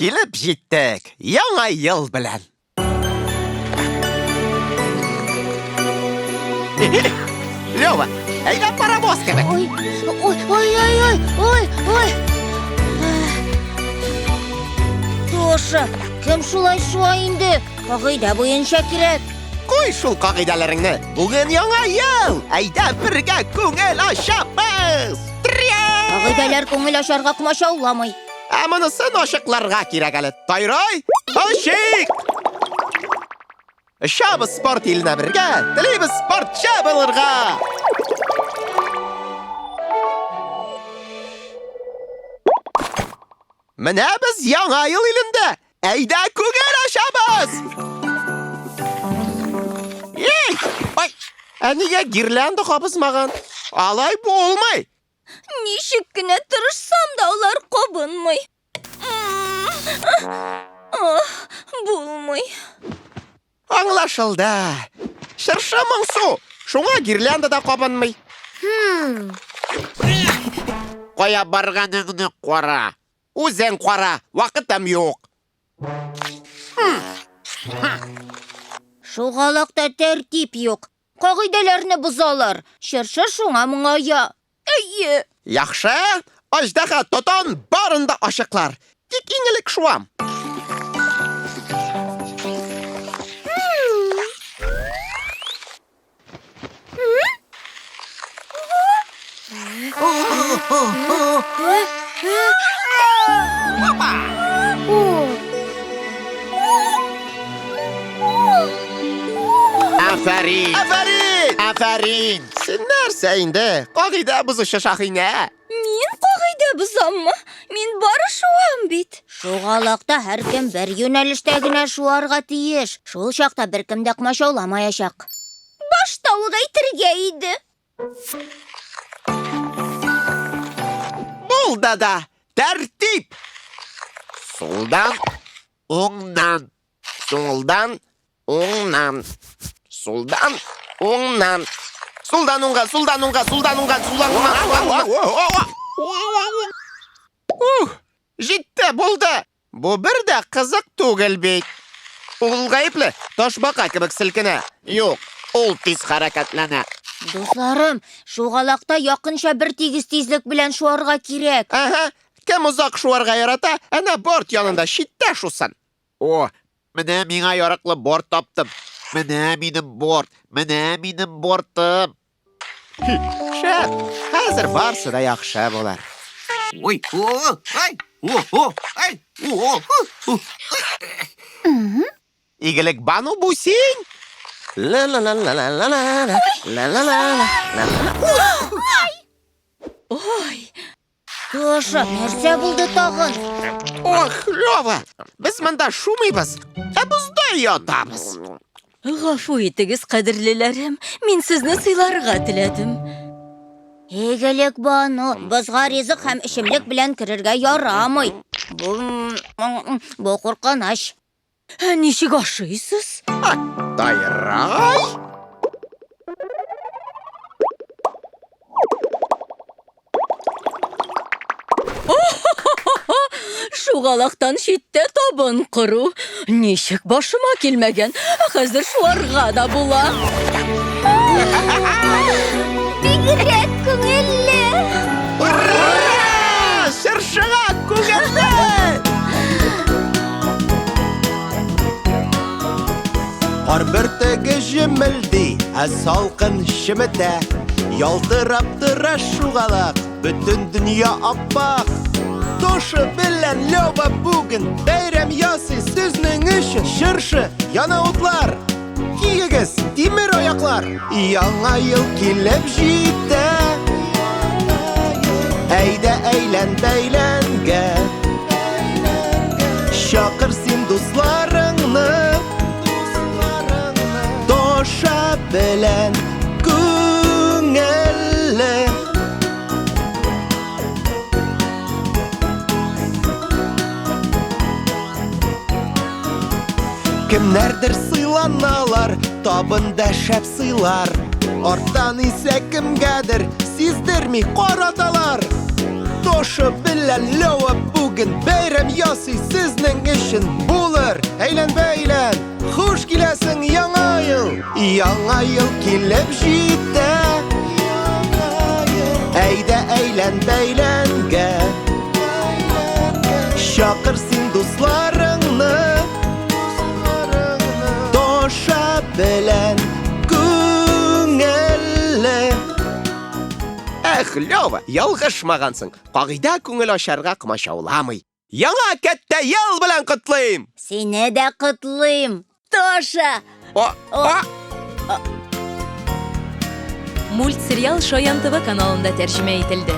Килеп җиттек! Яңа ел белән! Лева, әйдә паровоз кебек. Ой, ой, ой, ой, ой, ой, ой. Тоша, кем шулай шуа инде? Кагыйдә буенча кирәк. Куй шул кагыйдәләреңне. Бүген яңа ел! Әйдә бергә күңел ачабыз! Кагыйдәләр күңел ачарга комачауламый. Ә монысын ачыкларга кирәк әле. Тайрай, ачыйк! Очабыз спорт иленә бергә, телибез спортчы булырга! Менә без Яңа ел илендә! Әйдә күңел ачабыз! Эй! Ай! Ә нигә гирлянда кабызмаган? Алай булмый! Ничек кенә тырышсам да алар кабынмый. Ах, булмый. Аңлашылды. Чыршы моңсу, шуңа гирлянда да кабынмый. Кая барганыңны кара. Үзең кара, вакытым юк. Шугалакта тәртип юк. Кагыйдәләрне бозалар. Чыршы шуңа моңая. Әйе. Яхшы, аждаһа тотон барын да ачыклар. Тик иң элек шуам. Афәрин! Афәрин! Афәрин! Син нәрсә инде? Кагыйдә бозучы Шаһинә. Мин кагыйдә бозаммы? Мин бары шуам бит. Шугалакта һәркем бер юнәлештә генә шуарга тиеш. Шул чакта беркем дә комачауламаячак. Башта ук әйтергә иде. Булды да! Тәртип! Сулдан, уңнан. Сулдан, уңнан. Сулдан, уңнан. Сулдан уңга, сулдан уңга, сулдан уңга, сулдан уңга, сулдан уңга. Ух, җитте, булды. Бу бер дә кызык түгел бит. Ул гаепле, ташбака кебек селкенә. Юк, ул тиз хәрәкәтләнә. Дусларым, шугалакта якынча бер тигез тизлек белән шуарга кирәк. Әһә, кем озак шуарга ярата, әнә борт янында читтә шусын. О, менә миңа яраклы борт таптым. Менә минем борт, менә минем бортым. Шәп, хәзер барсы да яхшы булыр. Ой, о, ай, о, о, ай, о, о, о. Игелек Бану бу син? Ла-ла-ла-ла-ла-ла-ла, ла-ла-ла-ла, ла-ла-ла. Ой, Тоша, нәрсә булды тагын? Ох, Лева, без монда шумыйбыз, ә бозда ятабыз. Гафу итегез, кадерлеләрем, мин сезне сыйларга теләдем. Игелек Бану, бозга ризык һәм эчемлек белән керергә ярамый. Бу, бу куркыныч. Ә ничек ашыйсыз? Тайрай? Шугалактан читтә табын кору. Ничек башыма килмәгән? Ә хәзер шуарга да була. Бигрәк күңелле! Ура! Чыршыга күңелле! Кар бөртеге җемелди, ә салкын чеметә. Ялтырап тора шугалак, бөтен дөнья аппак. Тоша белән Лева бүген бәйрәм ясый сезнең өчен чыршы, яна утлар. Киегез, тимер аяклар! Яңа ел килеп җитә. Әйдә әйлән бәйләнгә. Чакыр син дусларыңны. Тоша белән күңелле. Кемнәрдер сыйланалар, табында шәп сыйлар. Арттан исә кемгәдер сиздерми караталар. Тоша белән Лева бүген бәйрәм ясый сезнең өчен булыр. Әйлән-бәйлән, хуш киләсең яңа ел. Яңа ел килеп җитә. Әйдә әйлән-бәйләнгә. Чакыр син дусларыңны. Тоша белән күңелле. Эх, Лёва, ялгышмагансың. Кагыйдә күңел ачарга комачауламый. Яңа кәттә ел белән котлыйм! Сине дә котлыйм, Тоша! О, о! Мультсериал Шаян ТВ каналында тәрҗемә ителде.